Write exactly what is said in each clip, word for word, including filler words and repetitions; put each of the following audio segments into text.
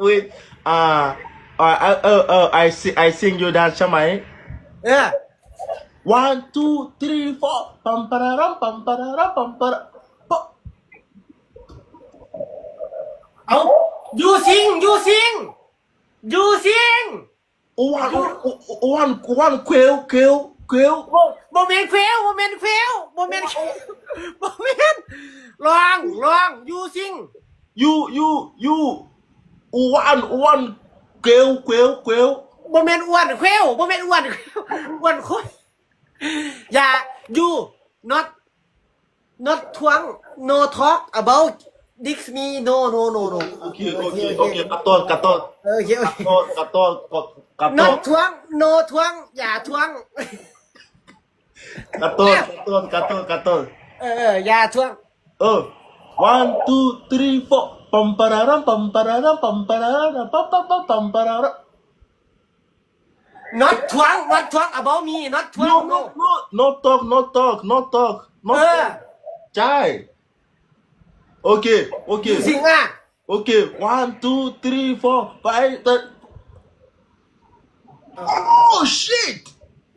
Wait, uh, uh, uh, uh, uh, I see, I sing you that ใช่ไหม? เออ One, two, three, four. Pam pararam, pam pararam, pam para. เอา you sing you sing you sing อ้วนอ้วนอ้วนเควเควเคว บ่บ่แม่นเควบ่แม่นเควบ่แม่นบ่แม่นร้องร้อง you sing ยูยูยูอ้วนอ้วนเควเควเคว บ่แม่นอ้วนเควบ่แม่นอ้วนเควอ้วนโคตรอย่า you not not ทวง no talk about this me no no no no โอเคโอเคโอเค กระต้อนกระต้อน เออโอเคโอเค กระต้อนกระต้อนกระต้อน not ทวง no ทวงอย่าทวง กระต้อนกระต้อนกระต้อนกระต้อน เออเอออย่าทวง เออ one two three four ปัมปารารัมปัมปารารัมปัมปารารัมปัมปัมปัมปัมปารารัม not ทวง not ทวง about me not ทวง no no no no talk no talk no talk no เออ talk ใช่ โอเค โอเค you sing อ่ะ โอเค one two three four five แต่ oh shit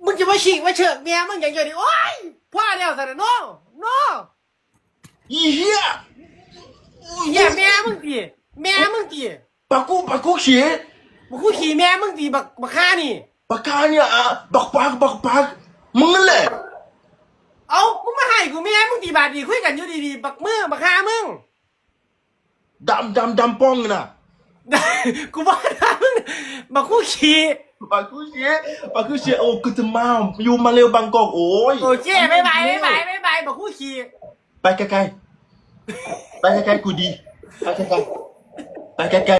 มึงจะมาฉีกมาเฉิกเมียมึงอย่างเดียวดิโอ้ยพ่อแล้วแต่ no no อีเหี้ย เฮียแม่มึงตีแม่มึงตี ปากกูปากกูขี้ บักกูขี่แม่มึงตีบักบักฆ่านี่ ปากกาเนี่ยอ่ะบักปากบักปากมึงนั่นแหละ เอามึงมาให้กูแม่มึงตีบาดดีคุยกันอยู่ดีๆบักมือบักฆ่ามึง ดำดำดำป้องนะ กูบอกนะมึงบักกูขี่ ปากกูเชียปากกูเชียโอ้กูจะมาอยู่มาเร็วบางกอกโอ้ย โอเคบายบายบายบายบายบายบักกูขี่ ไปไกลๆไปไกลๆกูดีไปไกลๆไปไกลๆ